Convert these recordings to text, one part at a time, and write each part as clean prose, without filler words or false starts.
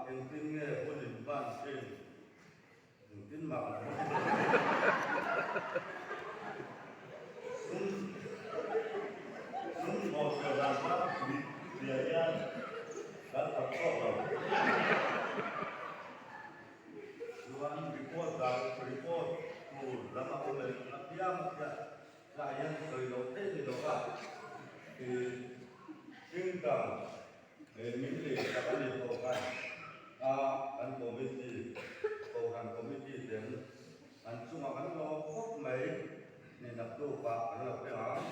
Engtin nge hun in hman thin? Engtin mah kan hmang lo. Sum sum thawh fel dan kha bia hian kan thawk chhuak lo. Chuan report dan report tur lam a awm leh apiang a phiah tlai hian sawi loh theih ni lo va ih Tingtang min lei tak a ni tawh khan a kan committee Kohhran committee ten an chungah kan lawm khawp mai ni naktuk ah kan lo thleng ang.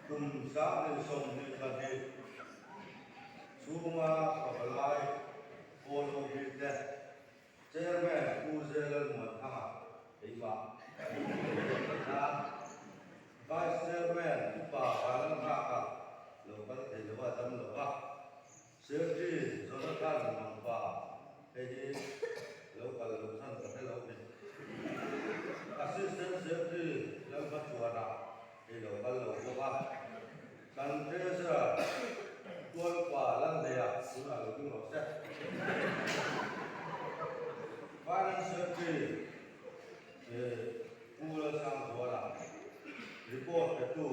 Kum 2022 chhunga pavalai Paul Obi te Chairman Pu Zelalmuanthanga keimah a Vice Chairman Upa Vanlalnghaka lo kal thei lo a dam lo va, Sergi Jonathan Mangpa hei hi lo kal loh chhan ka hre lo ni. Assistant Sergi Lalhmachuana hei lo kal lo bawk a, kan Treasurer Tualpa Lalneia tunah lo ding rawh se. Finance Secretary Pu Lalsangzuala report petu.